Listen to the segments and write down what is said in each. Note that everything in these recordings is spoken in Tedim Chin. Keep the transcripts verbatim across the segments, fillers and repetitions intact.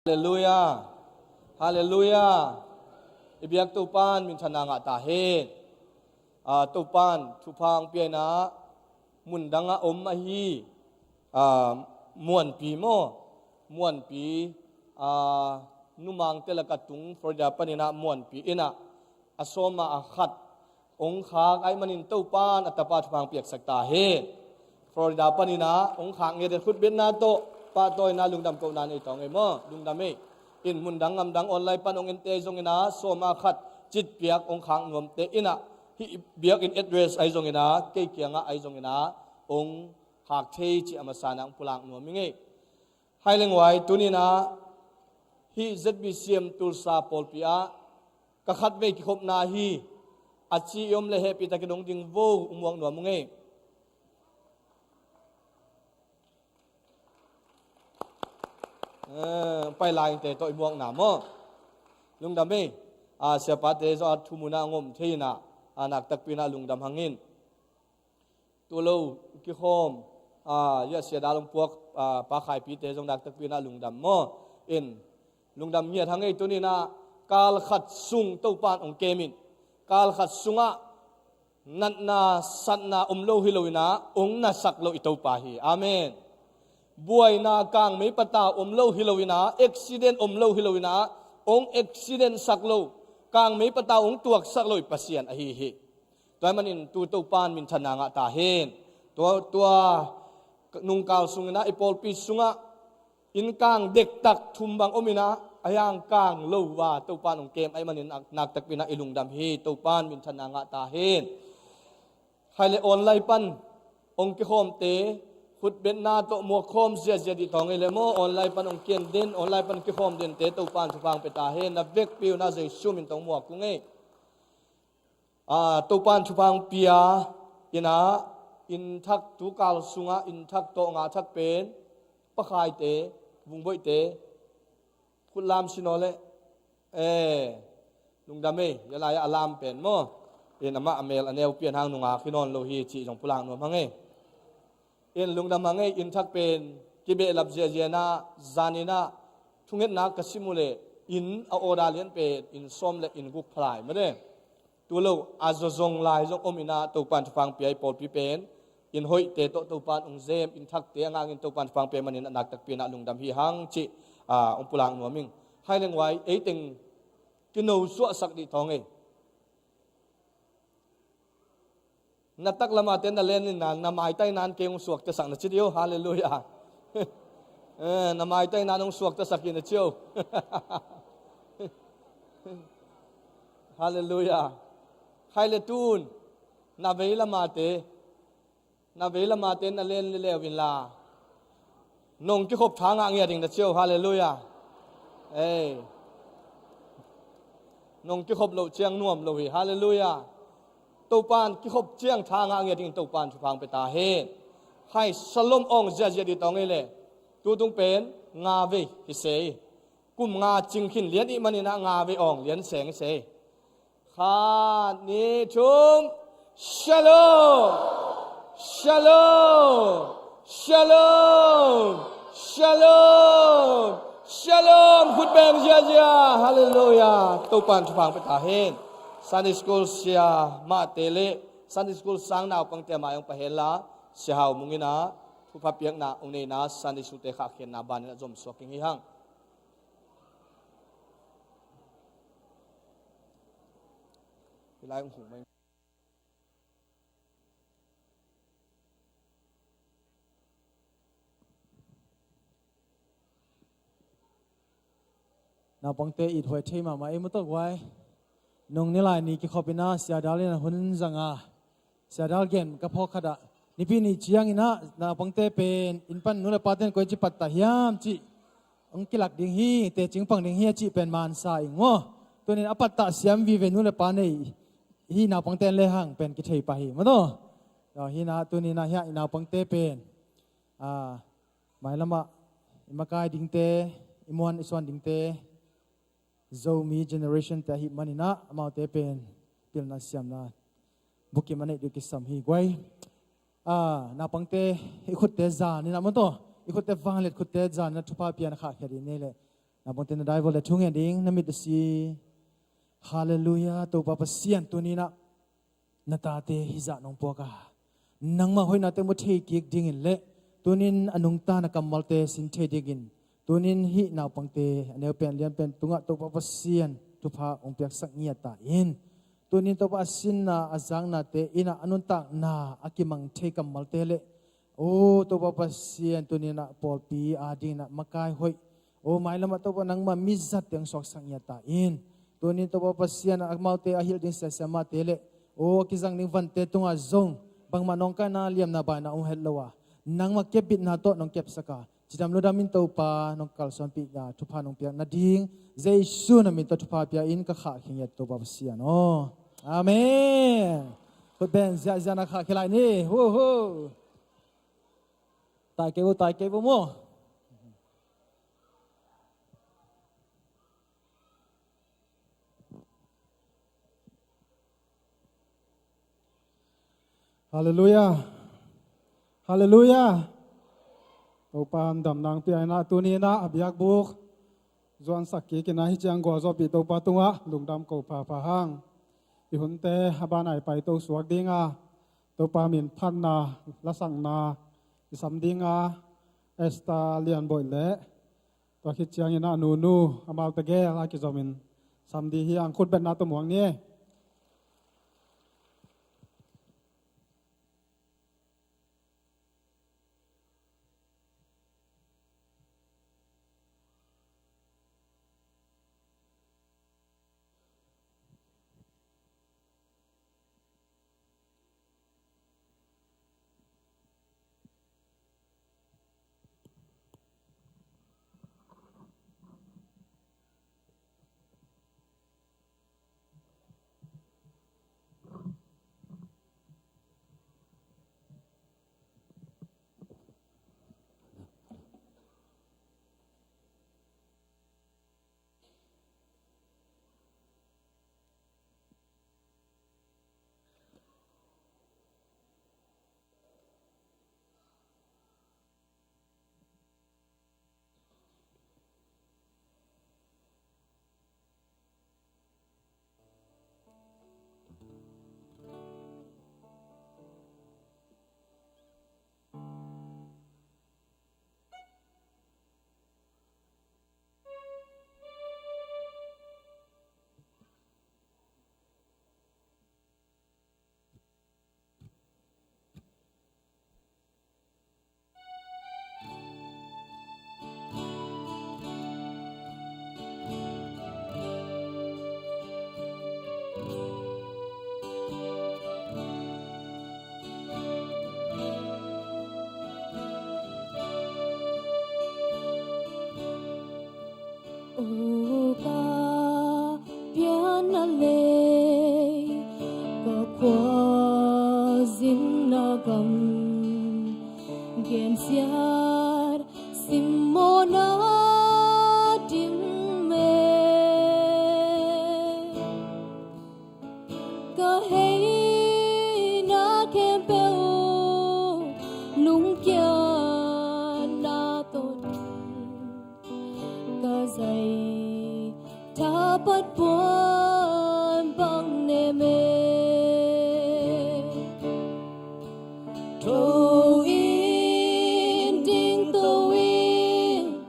Halleluiah. Halleluiah. I biak Topan minthanna ngah ta hen. Ah, Topan thupha hong pia in ah, mundang ah om ahi, ah, Muanpi maw? Muanpi, ah, numangte lakah tung Florida panin ah Muanpi in ah a sawm ah a khat hong khak ahih manin Topan a tapa thupha hong piaksak ta hen. Florida panin ah hong khak ngiat in khutbetna tawh pahtawina lungdam kohna nei tawh ngei maw? Lungdam ei. In mundang ngamdang online pan hong ente ahi zongin ah sawm ah khat citpiak hong khak nuamte in ah hih biakinn address ahi zongin ah kei kiangah ahi zongin ah hong khak thei cih a masa in ah hong pulak nuam ing ei. Hai leng uai, tuni in ah hih Z B C M Tulsa pawlpi ah ka khatvei kikhopna hi. A ci i om leh hehpihtakin hong ding vo, hong muak nuam ung ei. Eh, pai lai ing te tawh i muakna maw? Lungdam ei. Ah, siapate zong a thumun ah hong om thei in ah, ah, naktakpi in ah lungdam hang in. Tua lo kikhawm, ah, Sia Dal hong puak, ah, Pa Khaipite zong naktakpi in ah lungdam maw? In lungdam ngiat hang ei. Tuni in ah kal khat sung Topan hong kem in, kal khat sungah natna satna om lo hi lo in ah hong nasak lo i Topa hi. Amen. Buaina kangmei patau om lo hi lo in ah, accident om lo hi lo in ah hong accident sak lo, kangmei patau hong tuaksak lo i Pasian ahi hi. Tua ahih manin tu Topan minthanna ngah ta hen. Tua, tua nungkal sungin ah i pawlpi sungah innkang dektak thum bang om in ah, a hiang kang lo a Topan hong kem ahih manin nak, naktakpi in ah i lungdam hi. Topan minthanna ngah ta hen. Hai leh online pan hong kikhawmte khutbetna tawh muakkhawm ziahziah dih tawh ngei leh maw? Online pan hong kian den, online pan hong kikhawm dente Topan thupha hong pia ta hen. Na vekpi un ah Jesu min tawh hong muak ung ei. Ah, Topan thupha hong pia in ah, inn thak tukal sungah inn thak tawh ngah thak pen Pa Khaite, Vungboihte, khut lam sin aw leh. Eh, lungdam ei, hia lai-ah a lam pen maw? In amah a mel a neu pian hang nungak hi nawn lo hi cih zong pulak nuam hang ei. In lungdam hang ei, inn thak pen kibehlap ziahziah in ah, zan in ah thungetna ka sim uh leh inn a order lian pen inn sawm leh inn guk pha lai mah de. Tu lo a zaw zong lai zong om in ah Topan thupha hong pia i pawlpi pen inn hoihte tawh Topan hong zem, inn thakte a ngah in Topan thupha hong pia manin a naktakpi in ah lungdam hi hang cih, ah, hong pulak nuam ing. Hai leng uai, ei teng kino suahsak dih tawh ngei. Na taklam a te na len in ah, na maitai in ah kei hong suaktasak na ci dih o. Halleluiah. Eh, na maitai in ah hong suaktasak hi na ci o. Halleluiah. Hai leh tun na veilam a te, na veilam a te na len leleu inla, nong kikhop tha ngah ngiat ding na ci o. Halleluiah. Ei, nong kikhop loh ciang nuam lo hi. Halleluiah. Topan kikhop ciang tha ngah ngiat ding Topan thupha hong pia ta hen. Hai, Shalom awng ziahziah dih tawh ngei leh. Tutung pen nga vei hi se hi. Kum nga cing khin lian i hih manin ah nga vei awng lian seng hi se hi. Khat, nih, thum. Shalom. Shalom. Shalom. Shalom. Shalom. Khut beng ziahziah. Halleluiah. Topan thupha hong pia ta hen. Sunday school sia mahte leh Sunday school sang naupangte a mai hong pai hen la, Sia Hau Mung in ah thupha piakna hong nei in ah Sunday school te khahkhiatna ban in ah zom suak ing hi hang. Hih lai hong hung mai. Naupangte it huai thei mahmah ei maw tawh guai. Nung nilai ni kikhop in ah Sia Dal in ah hun zang a, Sia Dal gen ka phawk khat ah, Nipi ni ciangin ah naupangte pen inn pan nu le pate'n koi ci pattah hiam cih hong kilak ding hi, teci pang ding hi a cih pen mansa ing maw. Tunin a pattah siam vive nu le pa nei hi naupangte'n lehang pen kithei pah hi maw taw. Hi in ah tunin ah hiah i naupangte pen, ah, mailam ah i makai dingte, i muan i suan dingte, Zomi generation te ahih manin ah amaute pen pilna siamna bukim a neih ding kisam hi guai. Ah, naupangte i khutte zan in ah maw taw, i khutte vangliat khutte zan in ah thupha pia in ah khahkhia ding nei leh. Na bangte na dai vawh le thungen ding na mit a si. Halleluiah, Topa Pasian, tuni-in ah na tate hih zah nong puak a, nangmah hoihnate mu thei kik dingin le tuni-in a nungta na kammalte sin thei dingin tuni-in hih naupangte a neu pen lian pen tungah Topa Pasian thupha hong piaksak ngiat ta in. Tuni-in Topa a sinna a zaknate in ah a nuntakna a kimang thei kammalte le, o Topa Pasian, tuni-in ah pawlpi adingin ah makai hoih, o mailam ah Topa nangmah mi zatte hong suaksak ngiat ta in. Tuni-in Topa Pasian, amaute a hilh ding siasia mahte le, o a kizang ding vante tungah zong bangmah nawngkaina, liamna, baina om het lo a, nangmah kepbitna tawh nong kepsak a, cidam ludam in Topa nong kalsuanpih a, thupha nong piak nading Jesu na min tawh thupha pia in ka khahkhia ngiat, Topa Pasian aw. Amen. Khut beng ziahziah na khahkhia lai ni. Huhu. Tai kei vo, tai kei vo maw. Halleluiah. Halleluiah. Topa in damna hong pia in ah, tuni-in ah a biakbuk zuansak kik in ah, hih ciang gualzawhpih Topa tungah lungdam ko phapha hang. I hunte a ban ah i paito suak ding a, Topa min phatna lasakna i sam ding a, Esther Lianboih le tua khit ciangin ah a nunu, amaute gel a kizom in sam ding hi hang. Khut betna tawh muak ni. O Pa, pianna lei ka khuazinna gam, gensiat simmawhna dim e. Ka heina khempeuh lungkiatna tawh ka zai thapat puan bang nem e. Tho in, dingto in,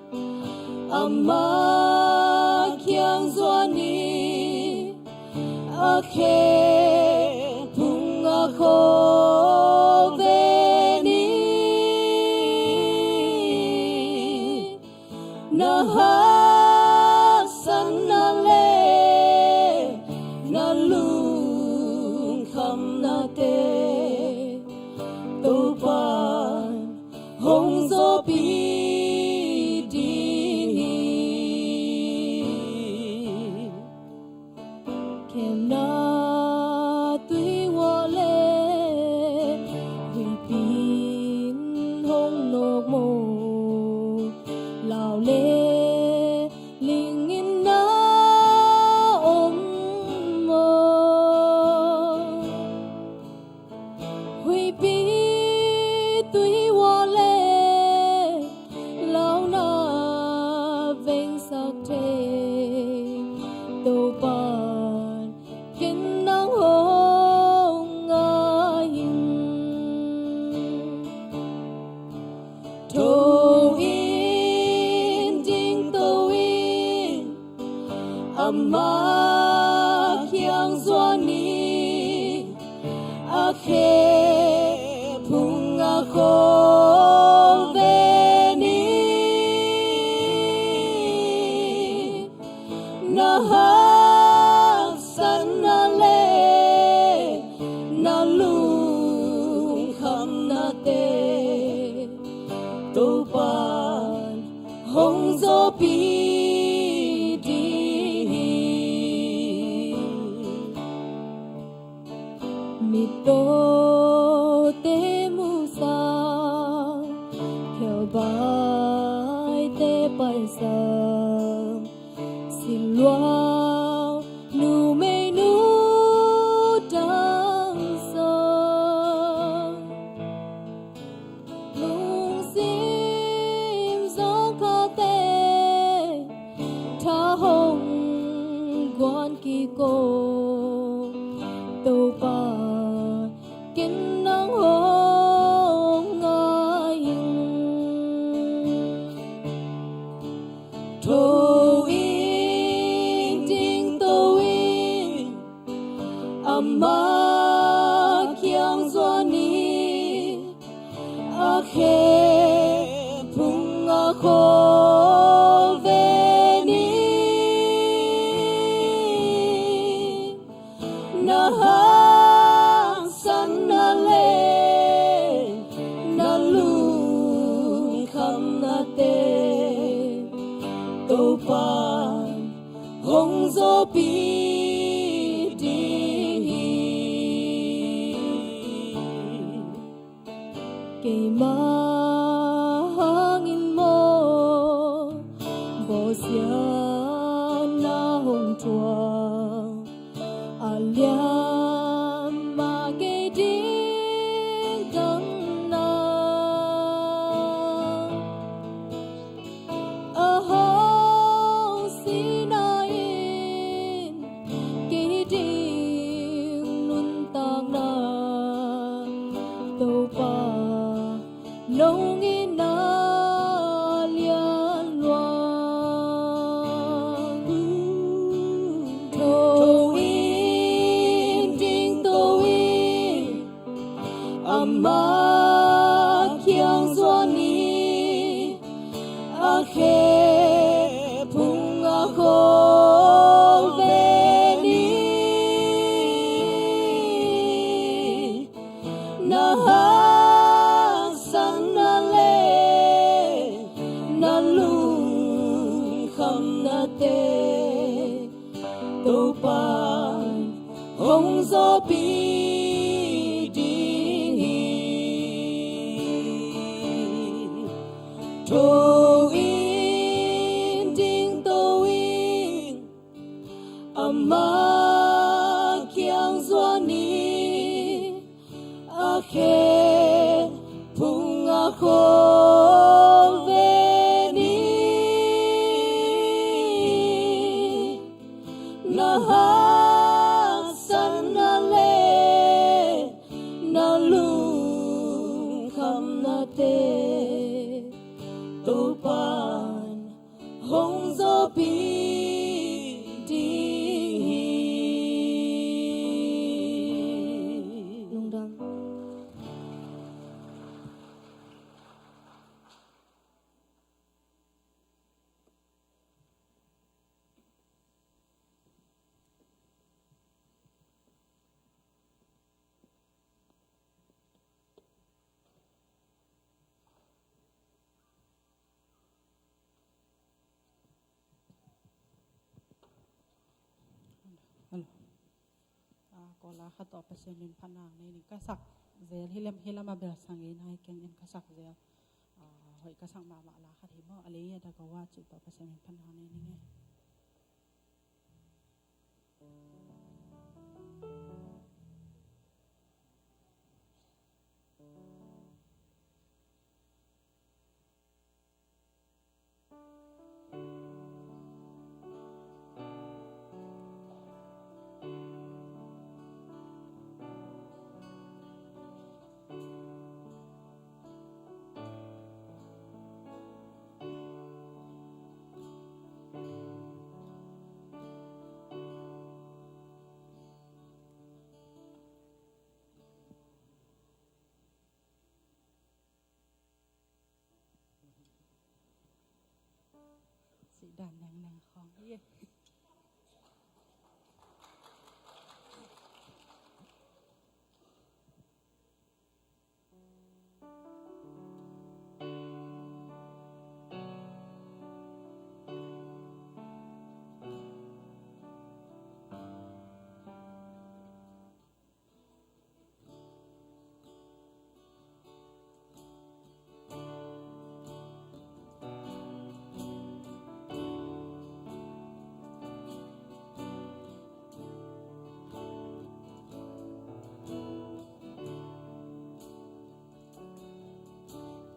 ama kiang zuan in, a khe phung a kho ve ni. Na haksatna le na lungkhamnate Topa'n hong zawhpih ding hi. Khemna tui uah le huipi in hong nawk maw, lau le ling in na om maw? Huipi tui uah le launa vengsak Ama kiang zuan ni, a khe phung a khuave ni. Na haksatna le na lungkhamnate Topa'n hong zawhpih ding hi. Mittawte musak, khelbaite paisak, siluang numeinu tangsak, lungsim zawngkhatte tha hong guan kik o. Topa, ken nang hong ngai ing. Tho in, dingto in, ama kiang zuan ni, a khe phung a khuave ni. Na haksatna le na lungkhamnate Topa'n hong zawhpih ding hi. Keima hangin maw bawlsiatna hong thuak, a liam mah kei ding dangna. A hong sihna in kei ding nuntakna. Topa, nong itna lian lua. Tho in, dingto in, ama kiang zuan ni, a khe phung a khuave ni. Na haksatna le na lungkhamnate Topa'n hong zawhpih ding hi. Tho in, dingto in, ama kiang zuan ni, a khe phung a khuave ni. Na haksatna le na lungkhamnate Topa'n hong zawhpih ding hi. Lungdam. Hello. Ah, ko la khat tawh Pasian min phatna nei ning. Ka sak zel hi lem, hi lam a bel sang ei nai keng in ka sak zel. Ah, hoih ka sak mahmah la khat hi maw, a lei a da ka wa cih tawh Pasian min phatna nei ning e. Dan nang nang khong ye.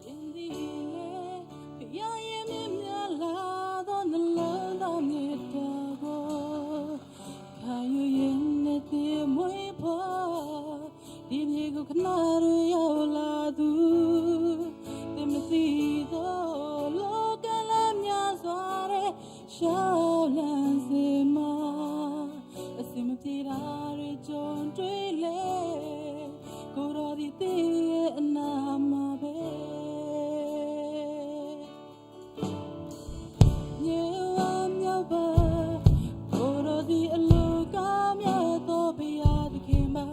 Indeed, ဘုရားရဲ့ မြင်မြတ်လာသော နှလုံးသားမြတ်တာကို ခံယူရင်းနဲ့ သင်မွေးဖွား ဒီမြေကို ခဏတွင်ရောက်လာသူ သင်မသိသော လောကလမ်းများစွာထဲ လျှောက်လှမ်းစေမှာ အဆင်မပြေတာတွေ ကြုံတွေ့လေ ကိုယ်တော်သည် သင်ရဲ့အနားမှာပဲ မြေဝါမြောက်ပါ ကိုယ်တော်သည် အလွန်ကောင်းမြတ်သော ဘုရားသခင်ပါ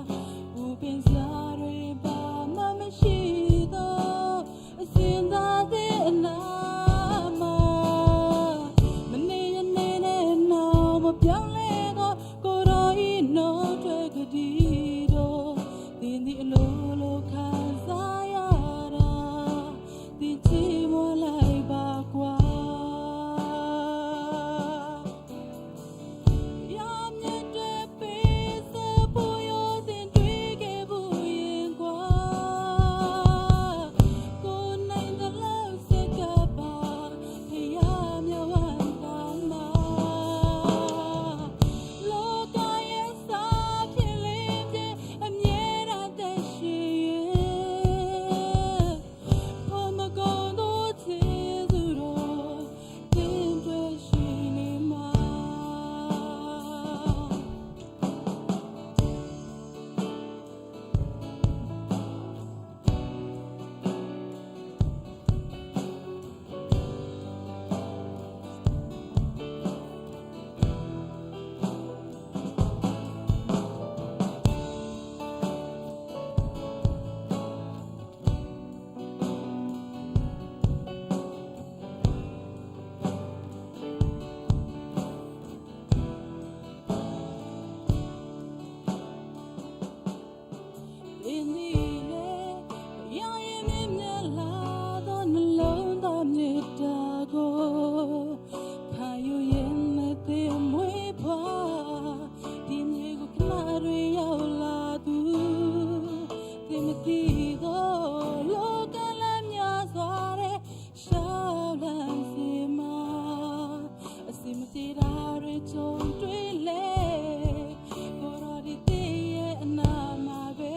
ပူပင်စရာတွေ ဘာမှမရှိသော အစဉ်သာသင့်အနာမှာ မနေ့ယနေ့နဲ့ နောင်မပြောင်းလဲသော ကိုယ်တော်၏နှုတ်ထွက်ကတိတော် သင်သည်အလိုလိုခံစားရတာ သင်ချီးမွမ်းလိုက်ပါကွာ ဘုရားမြတ်တဲ့ ပေးဆက်ဖို့ ရောသင်တွေ့ခဲ့ဘူးရင်ကွာ ကိုယ်နိုင်သလောက် ဆက်ကပ်ပါ ဘုရားမျက်ဝါသာမှာ လောကရဲ့ အစာဖြစ်လင်းခြင်း အမြဲတမ်းသက်ရှိရင် ဘုန်းမကုန်သော ကျေးဇူးတော် သင်အတွက်ရှိနေမှာ။ သင်သည်လည်း ဘုရားရဲ့ မြင်မြတ်လာသော နှလုံးသားမေတ္တာကို ခံယူရင်းနဲ့ သင်မွေးဖွား ဒီမြေကို ခဏတွင်ရောက်လာသူ သင်မသိသော လောကလမ်းများစွာထဲ လျှောက်လှမ်းစေမှာ အဆင်မပြေတာတွေ ကြုံတွေ့လေ ကိုယ်တော်သည် သင်ရဲ့အနားမှာပဲ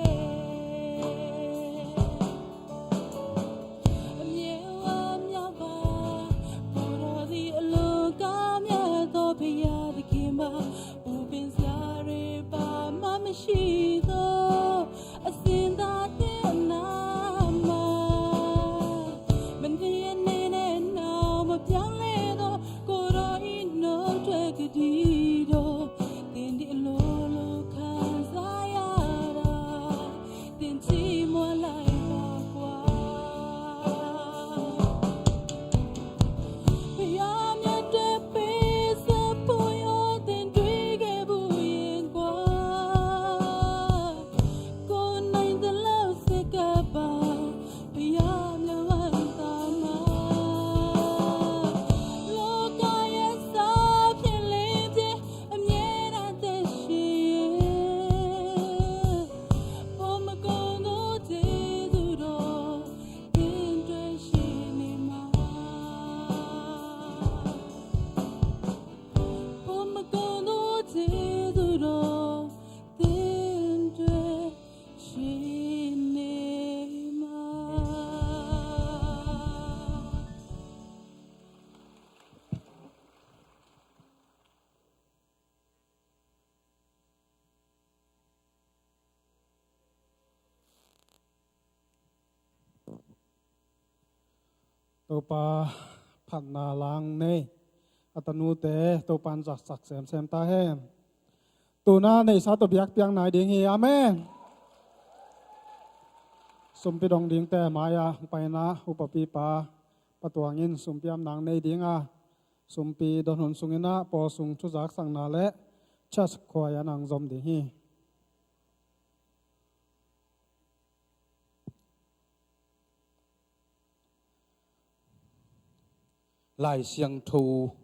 အမြဲဝါမျှော်ပါ ကိုယ်တော်သည် အလွန်ကောင်းမြတ်သော ဘုရားသခင်ပါ ပူပင်စရာတွေ ဘာမှမရှိသော အစဉ်သာသင့်အနားမှာ မနေ့ယနေ့နဲ့ နောင်မပြောင်းလဲသော ကိုယ်တော်၏နှုတ်ထွက်ကတိတော် သင်သည်အလိုလိုခံစားရတာ သင်ချီးမွမ်းလိုက်ပါကွာ။ ဘုရားမြတ်တဲ့ ပေးဆက်ဖို့ ရောသင်တွေ့ခဲ့ဘူးရင်ကွာ ကိုယ်နိုင်သလောက် ဆက်ကပ်ပါ ဘုရားမျက်ဝါသာမှာ လောကရဲ့ အစာဖြစ်လင်းခြင်း အမြဲတမ်းသက်ရှိရင် ဘုန်းမကုန်သော ကျေးဇူးတော် သင်အတွက်ရှိနေမှာ ဘုန်းမကုန်သော ကျေးဇူးတော် သင်အတွက်ရှိနေမှာ။ โตปาผัดนาล้างเน่ a tanute Topan zaksak semsem ta hen. Tuna neihsa tawh biakpiak nai ding hi. Amen. Sumpi dong dingte mai-ah paina upapipa patuangin sumpi amnang nei dinga, sumpi don hun sunginah pawl sung thuzaksakna le church choir nang zom ding hi. Lai Siangtho,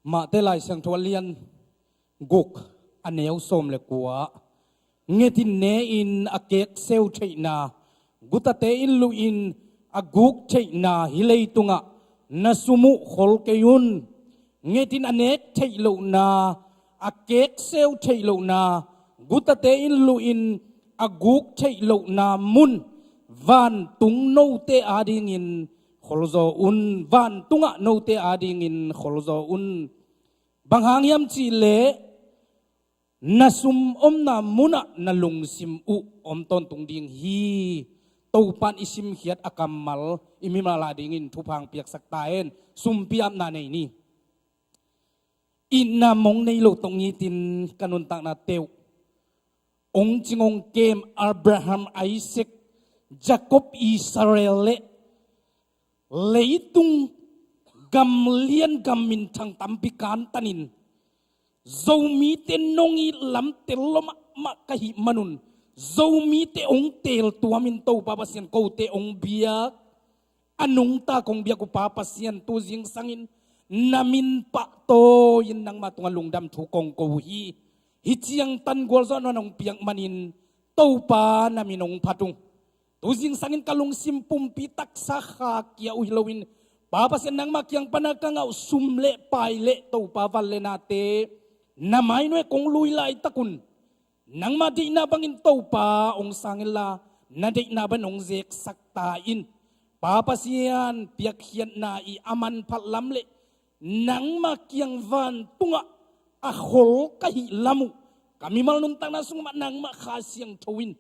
Mate Lai Siangtho a lian guk, a neu sawm le kua. Ngetin ne-in a kekseu theihna, gutate in luhin a guk theihna hih leitungah na sum uh khol kei un. Ngetin a nek theih lohna, a kekseu theih lohna, gutate in luhin a guk theih lohna mun vantung note adingin kholzaw un. Vantungah note adingin kholzaw un. Bang hang hiam cihleh na sum omna munah na lungsim uh om tawntung ding hi. Topan i simkhiat a kammal i mimal adingin thupha piaksak ta hen. Sumpi amna nei ni. Itna mong nei lo tawh ngitin ka nuntakna teuh. Ong cing ong kem Abraham, Isaac, Jacob, Israel le leitung gam lian gam minthang tampi kantanin Zomite nong it lam tel lo mahmah ka hih manun, Zomite ong teel tuamin Topa Pasian kote ong biak, a nungta kong biak uh Pa Pasian, tu zingsangin na min pahtawi-in nangma tungah lungdam thu kong ko uh hi. Hih ciangtan gualzawhna nong piak manin Topa na min ong phat ung. Tu zingsangin ka lungsim pumpi taksa kha kia uh hi loin, Pa Pasian, nangma kiang pana ka ngah uh sum le pai le Topa van le nate na mai nuai kong lui laitakun, nangma deihna bangin Topa ong sang inla, na deihna bangin ong zeksak ta in. Pa Pasian, piakkhiatna i a manphat lam le nangma kiang vantungah a khol ka hih lam uh ka mimal nuntakna sung mah nangmah Kha Siangtho in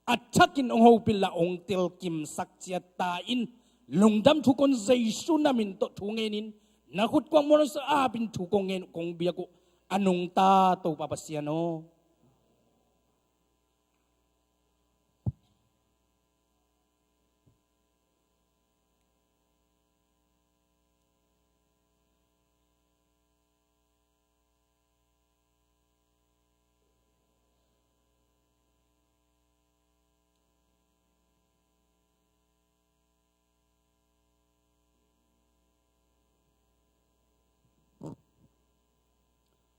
a thakin ong hopih la ong telkimsak ciat ta in. Lungdam thu kon Jesu na min tawh thu ngenin, na khut kuang muan sa apin thu kong ngen uh kong biak uh a nungta Topa Pasian aw.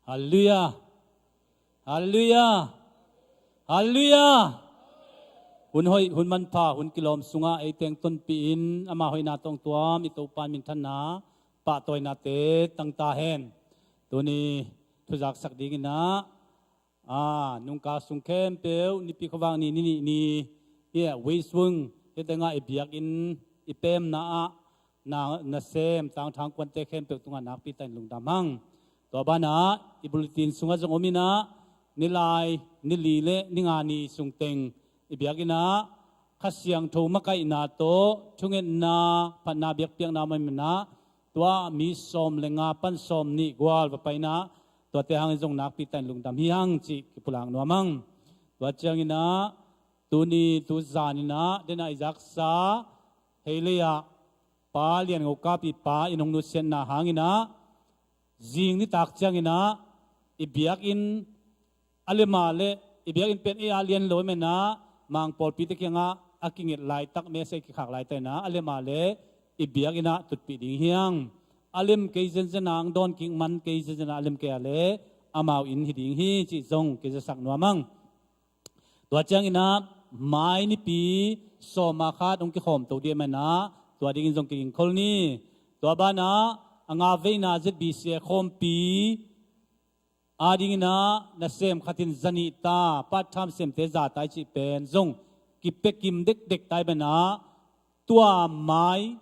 Halleluiah. Halleluiah. Halleluiah. Hun hoih, hun manpha, hun kilawm sungah ei teng tonpih in ama hoihna tawh tuam i Topa minthanna pahtawinate tang ta hen. Tuni thuzaksak dinginah, a, nungka sung khempeuh, Nipi khuavak ni, ni nih ni, hi a, West Wing hi tengah i biakinn i pemna ah na, nasem tangthang kuante khempeuh tungah nakpi takin lungdam hang. Tua banah i bulletin sungah zong om inah, nilai, nili le ninga ni sung teng i biakinnah Kha Siangtho makaihna tawh thungetna, phatna biakpiakna om inah, tua mi sawm le nga pan sawm nih gual va pai inah, tuate hangin zong nakpi takin lungdam hi hang cih kipulak nuam hang. Tua cianginah tuni tu zaninah dena i zaksa Heilei ah Pa Lian Ngo Kapi pa in hong nusiatna hanginah zing nitak cianginah i biakinn a lema le i biakinn pen ei a lian lo i menah Mang pawlpite kiangah a kinget laitak, message kikhak laitak inah a lema le i biakinnah tutpih ding hi hang. A lem kei zenzen a ang dawn kik man kei zenzen a a lem kei a le amau in hi ding hi cih zong kei zasak nuam hang. Tua cianginah mai nipi sawma khat hong kikhawm to dih a menah tua dingin zong kigingkhol ni. Tua banah a nga veina Z B C A khawmpi adinginah nasem khatin zanih ta, part time semte za ta i cih pen zong kipia kim dekdek ta i menah tua mai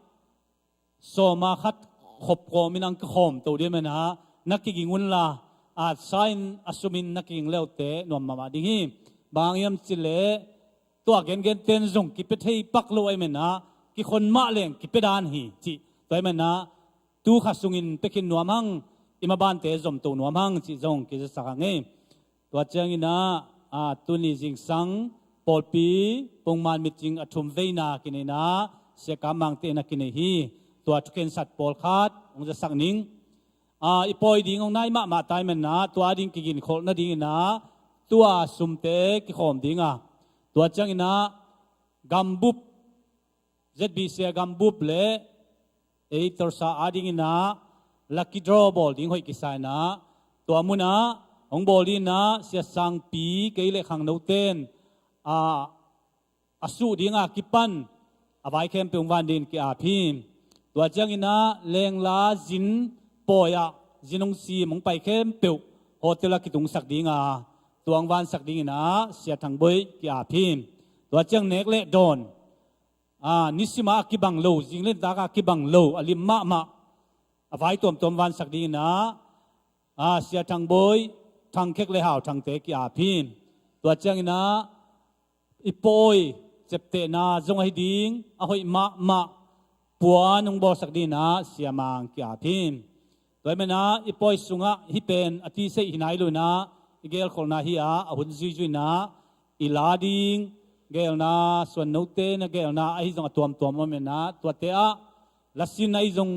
sawma khat khop kawmin ang kikhawm to dih a menah na kiging unla, atsa in a sumin na kiging leute nuam mahmah ding hi. Bang hang hiam cihleh tua gengen ten zong kipia thei pak lo a i menah kikhon mah leng kipia dan hi cih. Tua i menah tu kha sungin pia khin nuam hang, i mabante zom to nuam hang cih zong kizasak hang ei. Tua ciangin ah, a, tuni zingsang pawlpi pongman meeting a thum veina kinei in ah, Sia Kam Mangte in ah kinei hi. Tua thukhensat pawlkhat hong zasak ning. A, i pawi ding hong nai mahmah ta ahih manin ah, tua ding kiginkholhna dingin ah, tua sumte kikhawm ding a, tua ciangin ah gambup, Z B C a gambup le ei Tulsa a dingin ah lucky draw bawl ding hoih kisa in ah, tua mun ah hong bawl dingin ah Sia Sangpi, kei le khangnote'n, a, a suh ding a kipan a vai khempeuh hong van dingin ki-ap hi. Tua ciangin ah Lengla zin pawi ah zin hong sim hong pai khempeuh hotel ah kitungsak ding a, tua hong vansak dingin ah Sia Thang Boi ki-ap hi. Tua ciang nek le dawn, a, nisim a kibang lo, zing le nitak a kibang lo, a lim mahmah a vai tuamtuam vansak dingin ah, a, Sia Thang Boi, Thang Khek le Hau Thangte ki-ap hi. Tua ciangin ah i pawi ciaptehna zong ahi ding a hoih mahmah puan hong bawlsak dingin ah Sia Mang ki-ap hi. Tua ahih manin ah i pawi sungah hih pen a tiseih hi nai lo in ah, i gelkholhna hi a, a hun zuizui in ah i la ding geelna, suannote na geelna ahi zong a tuamtuam om in ah, tuate ah lasin ahi zong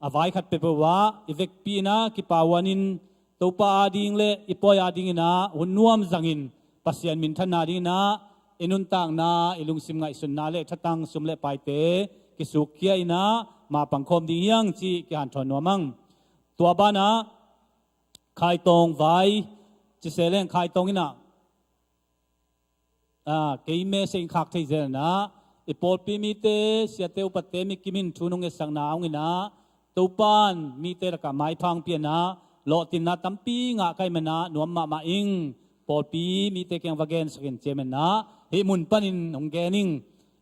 a vai khat peuhpeuh ah i vekpi in ah kipahhuan in, Topa a ding le i pawi a dingin ah hun nuam zangin Pasian minthanna dingin ah i nuntakna, i lungsim ngaihsutna le thatang sum le paite kisukkhia in ah mapang khawm ding hi hang cih kihanthawn nuam hang. Tua banah Khaitawng vai ci se leng Khaitawng in ah, a, kei message in khak thei zel in ah, i pawlpi mite, siate upate mi kim in thu nong etsakna hong in ah, Topa'n mite lakah maipha hong pia in ah, lawhtinna tampi ngah ka hih manin ah nuam mahmah ing, pawlpi mite kiang va gensak in ci ahih manin ah, hih mun panin hong gen ing.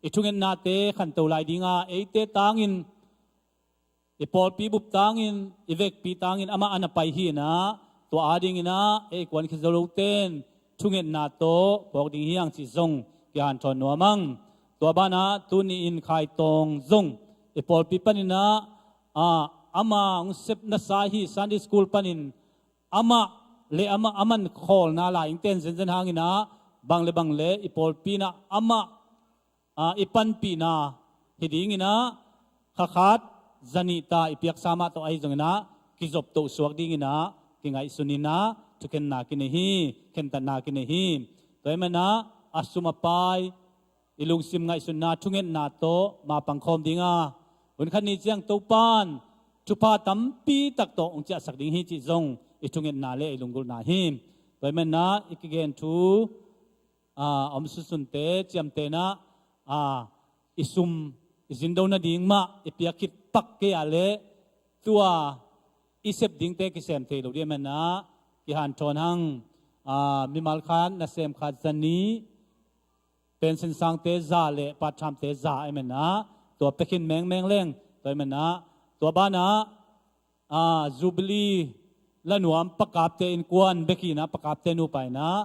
I thungetnate khanto lai ding a, eite tangin, i pawlpi bup tangin, i vekpi tangin amah a na pai hi in ah, tua a dingin ah ei kuan khia zo lote'n thungetna tawh phawk ding hi hang cih zong kihanthawn nuam hang. Tua banah tuni in Khaitawng zong i pawlpi panin ah, a, amah hong sep nasa hi, Sunday school panin amah le amah, aman khawlna lai-ing ten zenzen hangin ah, bang le bang le i pawlpi in ah amah, a, i panpihna hi dingin ah, kha khat za nih ta i piaksa mah tawh ahi zongin ah kizop toh suak dingin ah kingaihsun in ah thukhenna kinei hi, khentatna kinei hi. Tua ahih manin ah a sum a pai, i lungsim ngaihsutna, thungetna tawh mapang khawm ding a, hun khat ni ciang Topa'n thupha tampi tak tawh hong ciahsak ding hi cih zong i thungetna le i lunggulhna hi. Tua ahih manin ah i kigen thu, a, om sunsunte, ciamtehna, a, i sum, i zindo nading mah i piak khit pak kei a leh tua i sep dingte kisem thei lo ding ahih manin ah kihanthawn hang. A, mimal khat, nasem khat, za nih, pension sangte za le part time-te za ahih manin ah tua pia khin mengmeng leng, tua ahih manin ah tua banah, a, Jubilee la nuam pakapte innkuan bek hi in ah, pakapte nupa in ah,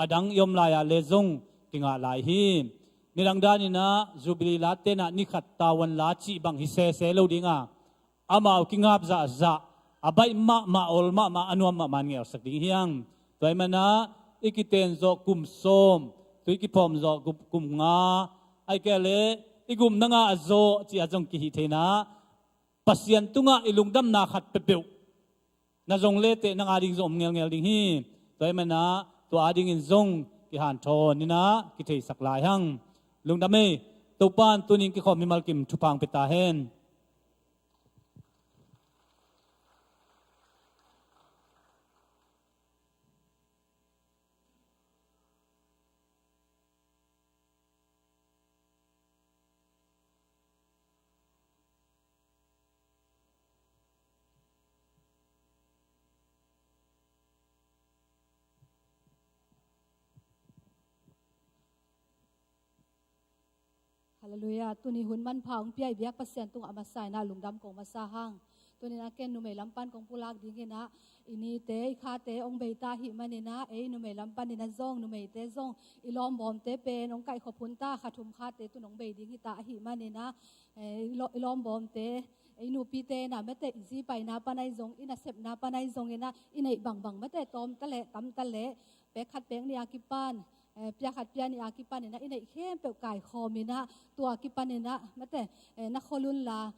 a dang i om lai ah le zong kingah lai hi. Nidang danin ah Jubilee late in ah ni khat tavuan la cih bang hi sese lo ding a, amau kingap zahzah, a baih mahmah, ol mahmah, a nuam mahmah in ngelsak ding hi hang. Tua ahih manin ah i kiteng zawh kum sawm, tui kiphawm zawh kum, kum nga, ahih kei leh i gupna ngah zawh cih a zong kihi thei in ah, Pasian tungah i lungdamna khat peuhpeuh na zong leteh nang a ding zong om ngelngel ding hi. Tua ahih manin ah tua a dingin zong kihanthawn in ah kitheisak lai hang. Lungdam ei. Topa'n tuni in kikhawm mimal kim thupha hong pia ta hen. Halleluiah. Tuni hun manpha hong pia i biak Pasian tungah a masa in ah lungdam kong masa hang. Tuni in ah ken numei lam pan kong pulak ding in ah, i nite, i khate hong bei ta ahih manin ah, ei numei lam panin ah zong, numeite zong, i lawmbawmte pen hong kaihkhop hun ta, kha thum khate tun hong bei ding hi ta ahih manin ah, eh, i law-, i lawmbawmte ei nupite inah mate i zi paina pan ahi zong, i nasepna pan ahi zong inah i neih bangbang mate tawm ta leh tam ta leh, pek khat pek nih a kipan, eh, pia khat pia nih a kipan inah i neih khempeuh kaikhawm inah tua kipan inah mate, eh, na khol unla,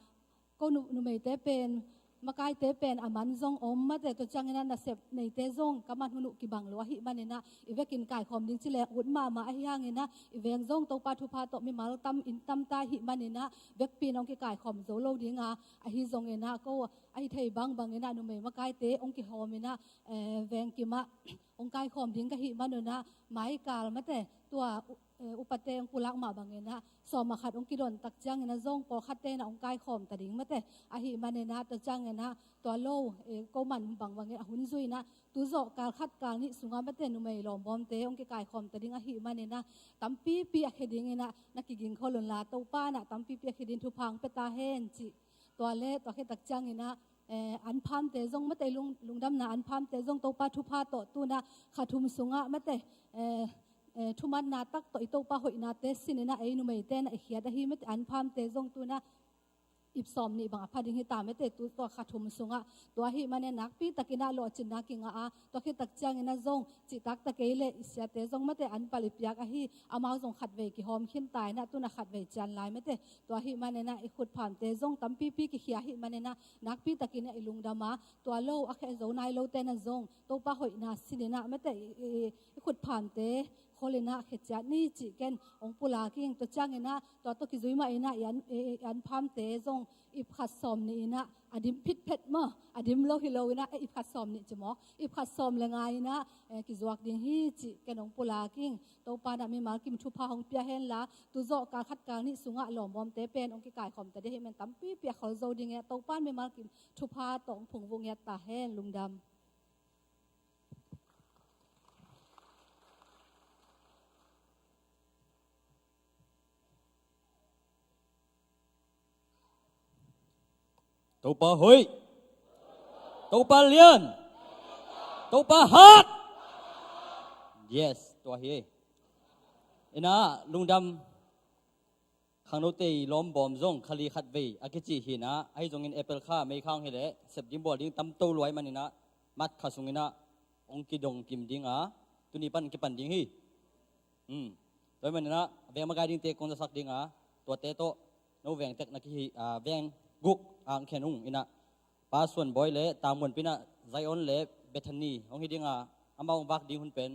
ko nu, numeite pen, makaite pen a man zong om mate, tua ciang inah nasep neite zong ka man hun uh kibang lo ahih man inah i vekin kaikhawm ding ci leng ut mahmah ahi hang inah i veng zong Topa thupha tawh mimal tam in tam ta ahih man inah vekpi in hong kikaikhawm zo lo ding a, ahi zong inah ko ahi thei bangbang inah numei makaite hong kihawm inah, eh, veng kimah hong kaikhawm ding ka hih man un ah, maikal mate tua u-, eh, upate hong pulak mah bang inah sawm a khat hong kidon tak ciang inah zong pawlkhatte inah hong kaikhawm ta ding mate, ahih man inah tua ciang inah tua lo, eh, ko man bangbang inah hun zui inah tu zawh kal khat kal nih sungah mate numei lawmbawmte hong kikaikhawm ta ding ahih man inah tampipi a khia ding inah na kiging khol unla, Topa inah tampipi a khia ding thupha hong pia ta hen cih. Tua le tua khia tak ciang inah, eh, anphamte zong mate, lung, lungdamna anphamte zong Topa thupha tawh tu inah kha thum sungah mate, eh, eh, thumanna tak tawh i Topa hoihnate sin inah ei numeite inah i khiat ahi mate, anphamte zong tu inah ip sawm nih bang a pha ding hi ta mate, tu tua kha thum sungah. Tua ahih man inah nakpi tak inah lawhcinna kingah a, tua khit tak ciang inah zong cihtak ta kei leh i siate zong mate an palh i piak ahi, amau zong khatvei kihawm khin ta inah tu inah khatvei cian lai mate. Tua ahih man inah i khutphamte zong tampipi kikhia ahih man inah nakpi tak inah i lungdam a, tua lo a khia zo nai lote inah zong Topa hoihna sin inah mate i, i, i khutphamte khol inah khia ciat ni cih ken hong pulak ing. Tua ciang inah tua tawh kizui mah inah i an, i, i anphamte zong ip khat sawm nih inah a dim phitphet maw, a dim lo hi lo inah, eh, ip khat sawm nih ci maw, ip khat sawm le nga inah, eh, kizuak ding hi cih ken hong pulak ing. Topa inah mimal kim thupha hong pia henla, tu zawh kal khat kal nih sungah lawmbawmte pen hong kikaikhawm ta ding ahih man tampipi a khol zo ding e, Topa in mimal kim thupha tawh hong phungvuh ngiat ta hen. Lungdam. Topa hoih. Topa lian. Topa hat. Yes, tua hi. Inah lungdam. Khangnote i lawmbawm zong kha li khatvei a kici hi inah, ahi zongin April kha, May kha hong hi leh sep ding bawl ding tamto luai man inah March kha sung inah hong kidong kim ding a, tuni pan kipan ding hi. Hmm. Tua ahih man inah veng makai dingte kong zasak ding a, tuate tawh no veng tek na kihi, ah, veng guk ang khen ung inah, Pa Suan Bawi le Tang Muan Pi inah Zion le Bethany hong hi ding a, amau hong vak ding hun pen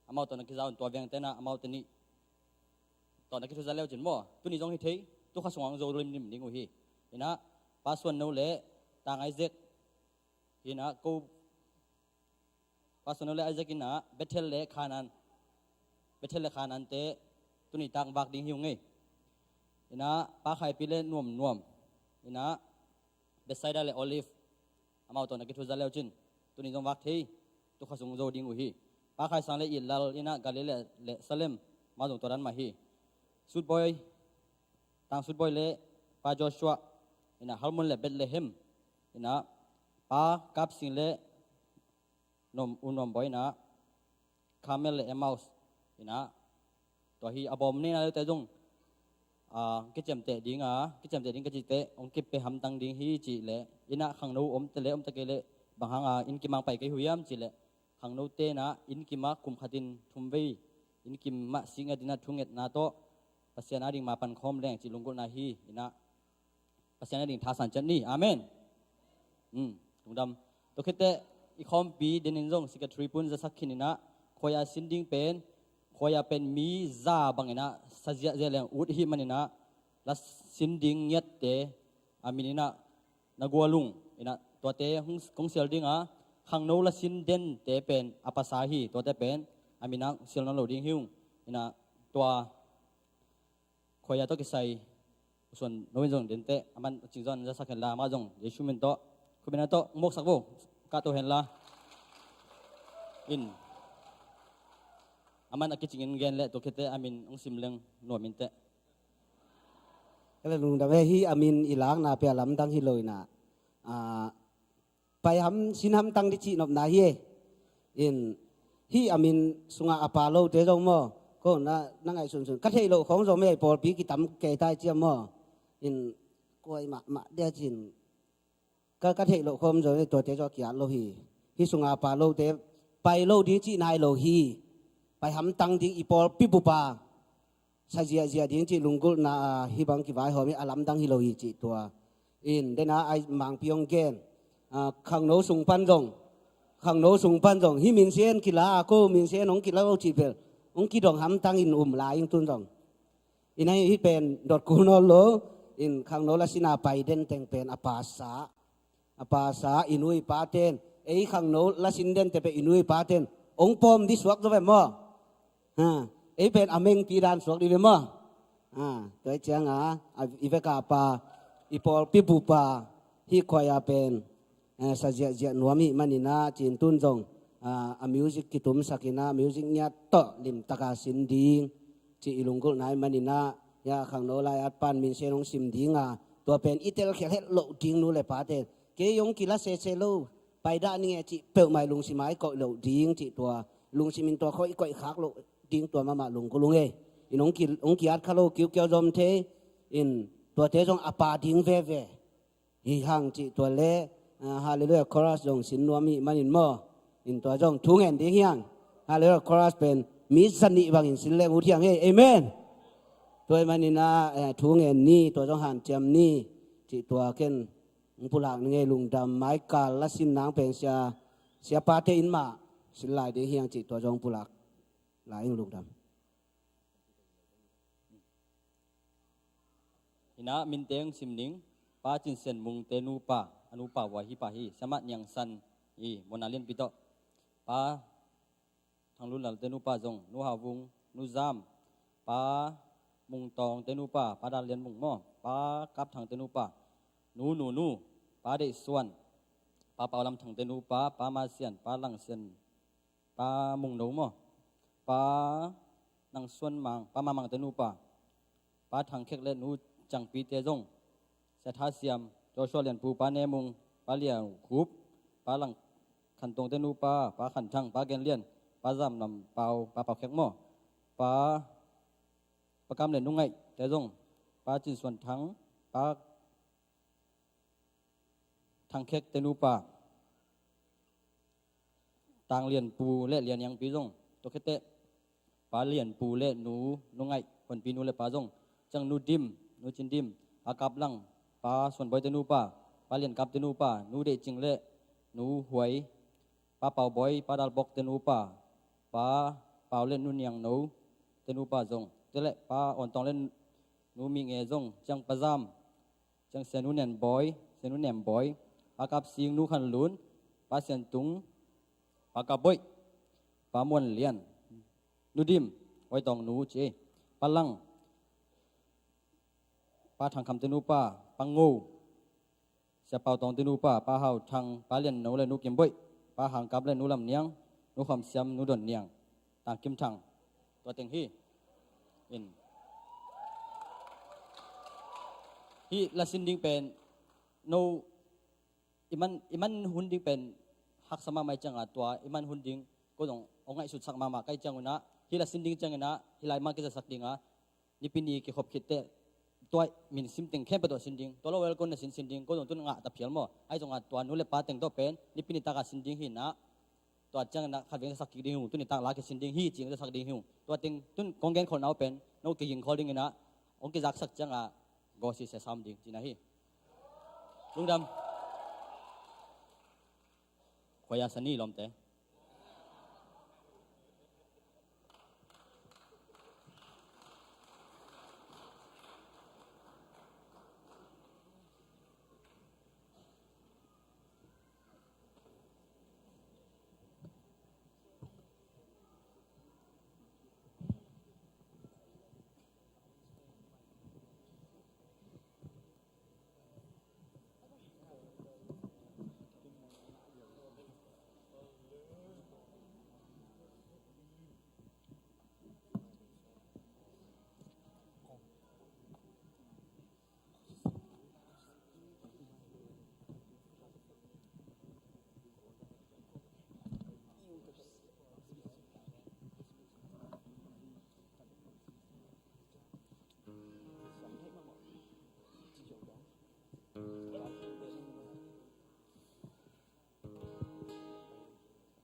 amau tawh na kiza un, tua vengte inah amaute nih tawh na kithuza leu cin maw, tuni zong hi thei, tu kha sungah hong zo limlim ding uh hi. Inah Pa Suan No le Tang Isaac, inah ko Pa Suan No le Isaac inah Bethel le Khanan, Bethel le Khanante tuni tak vak ding hi ung ei. Inah Pa Khai Pi le Nuam Nuam, inah Bethsaida le Olive, amau tawh na kithuza leu cin, tuni zong vak thei, tu kha sung zo ding uh hi. Pa Khai Sang le It Lal inah Galilee le Salem, amau zong tua dan mah hi. Sut Bawi, Tang Sut Bawi le Pa Joshua, inah Halmon le Bethlehem, inah Pa Kap Sing le Nuam, U Nuam Bawi inah Carmel le Emmaus, inah tua hi. A bawm nei na leute zong, ah, kiciamteh ding a, kiciamteh ding ka cih teh hong kipia hamtang ding hi cih leh, inah khangno om te leh om ta kei leh bang hang a inn kim ah pai kei uh hiam cih leh, khangnote inah inn kim ah kum khat in thum vei, inn kim ah sik nget inah thungetna tawh Pasian a ding ma pan khawm leng cih lunggulhna hi. Inah Pasian a ding thasan ciat ni. Amen. Hmm, lungdam. Tua khit teh i khawmpi den in zong secretary pun zasak khin inah, khuaia sin ding pen, khuaia pen mi za bang inah sa ziahziah leng ut ahih man inah, la sin ding ngiatte a min inah Na Gual Lung, inah tuate hong, kong sial ding a, khangno la sin dente pen a pasa hi, tuate pen a min ah sial nawn lo ding hi ung. Inah tua khuaia tawh kisai U Suan No in zong dente, aman a cing zaw in zasak hen la, amah zong Jesu min tawh, khut beng tawh hong mawksak vo, kahto hen la. In, aman a kicing in gen leh tua khit teh a min hong sim leng nuam in teh. Ka le lungdam e, hih a min i lakna pen a lamdang hi lo inah, ah, pai ham, sin hamtang ding cih nopna hi e. In, hih a min sungah a pa lote zong maw, ko na, na ngaihsunsun, ka theih loh khawng zong mei, pawlpi kitam kei tai ciam maw. In, kuai mahmah dia cin, Ka, ka theih loh khawm zaw, tuate zaw kiat lo hi. Hih sunga pa lote pai lo ding cih nai lo hi. Pai hamtang ding i pawlpi bupa sa ziahziah ding cih lunggulhna a hih bang kivaihawm hi, a lamdang hi lo hi cih tua. In dena ai mangpi hong gen, a, khangno sung pan zong, khangno sung pan zong hih minsen kila a ko minsen hong kila lo cih bel hong kidong hamtang in um lai ing tun zong. In ahi hih pen dot kul nawn lo. In khangno la sina pai den teng pen a pasa, a pasa i nu i paten, ei khangno la sin den te pen i nu i paten hong pawm di suak zo ve maw? Ha, ei pen a mengpi dan suak di ve maw? Ha, tua hi cianga, a, i veka pa, i pawlpi bupa, hih khuai a pen, eh, sa ziahziah nuam hi maninah, cin tun zong, ah, a music kitumsakinah, music ngiat tawh limtaka sin ding cih i lunggulhna hi maninah, ya khangno lai at pan minsen hong sim dinga, tua pen i telkhial het loh ding nu le pate, kei hong kila sese lo, paidah ninge cih peuhmah i lungsim a i koih loh ding cih tua, lungsim in tua khawh i koih khak loh ding tua mahmah lunggulh ung ei. In hong ki, hong kiat kha lo kiukiau zom thei, in tuate zong a pa ding veve hi hang cih tua le, ah, Hallelujah Chorus zong sin nuam hi manin maw? In tua zong thu ngen ding hiang. Hallelujah Chorus pen mi zanih bangin sin le ut hiang ei. Amen. Tua hi maninah, eh, thu ngen ni, tua zong hanciam ni cih tua ken hong pulak ning ei. Lungdam. Maikal la sin nang pen sia, sia pate in mah sin lai ding hiang cih tua zong pulak lai ing. Lungdam. Ina minteng sim ning, Pa Cin Sian Mung te nupa, a nupa vua hi pa hi, Siamah Niang San hi, Mona Lian Pi tawh. Pa Thang Lun Lal te nupa zong, Nu Hau Vung, Nu Zam, Pa Mung Tawng te nupa, Pa Dal Lian Mung maw, Pa Kap Thang te nupa, Nu Nu Nu, Pa Deih Suan, Pa Pau Lam Thang te nupa, Pa Ma Sian, Pa Lang Sian, Pa Mung No maw, Pa Nang Suan Mang, Pa Ma Mang te nupa, Pa Thang Khek le Nu Cang Pi te zong, Sia Tha Siam, Joshua Lian Pu, Pa Ne Mung, Pa Lian Khup, Pa Lang Khan Tong te nupa, Pa Khan Thang, Pa Gen Lian, Pa Zam Nam Pau, Pa Pau Khek maw, Pa, Pa Kam le Nu Ngaih te zong, Pa Cin Suan Thang, Pa Thang Khek te nupa, Tang Lian Pu le Lian Niang Pi zong, tua khit teh Pa Lian Pu le Nu, Nu Ngaih, Huan Pi nu le pa zong, ciang Nu Dim, Nu Cin Dim, Pa Kap Lang, Pa Suan Bawi te nupa, Pa Lian Kap te nupa, Nu Deih Cing le Nu Huai, Pa Pau Bawi, Pa Dal Bok te nupa, Pa Pau le Nu Niang No te nupa zong, te le Pa Awn Tawng le Nu Mih Nge zong, ciang Pa Zam, ciang Sia Nu Nian Bawi, Sia Nu Nian Bawi, Pa Kap Sing, Nu Khan Lun, Pa Sian Tung, Pa Kap Bawi, Pa Muan Lian, Nu Dim, Huai Tawng Nu ci, Pa Lang, Pa Thang Kham te nupa, Pa Ngo, Sia Pau Tawng te nupa, Pa Hau Thang, Pa Lian No le Nu Kim Bawi, Pa Hang Kap le Nu Lam Niang, Nu Kham Siam, Nu Don Niang, Tang Kim Thang, tua teng hi. In hih la sin ding pen, no, i man, i man hun ding pen haksa mahmah i cianga, tua i man hun ding ko zong hong ngaihsutsak mahmah ka hih ciangunah, hih la sin ding cianginah, hih lai mah kizatsak dinga, Nipi ni kikhop khit teh, tua min sim teng khempeuh tawh sin ding, tua lo welcome na sin sin ding, ko zong tun ngah ta phial maw? Ahi zongah tua nu le pa teng tawh pen Nipi ni taka sin ding hinah, tua cianginah khat veng sak kik ding hi ung, tuni tak la kisin ding hi, cing sak ding hi ung. Tua teng tun kong gen kholna uh pen no kiging khol dinginah, hong kizaksak ciangah gawsi sia sam ding cina hi. Lungdam. Khuaya sani lawmte.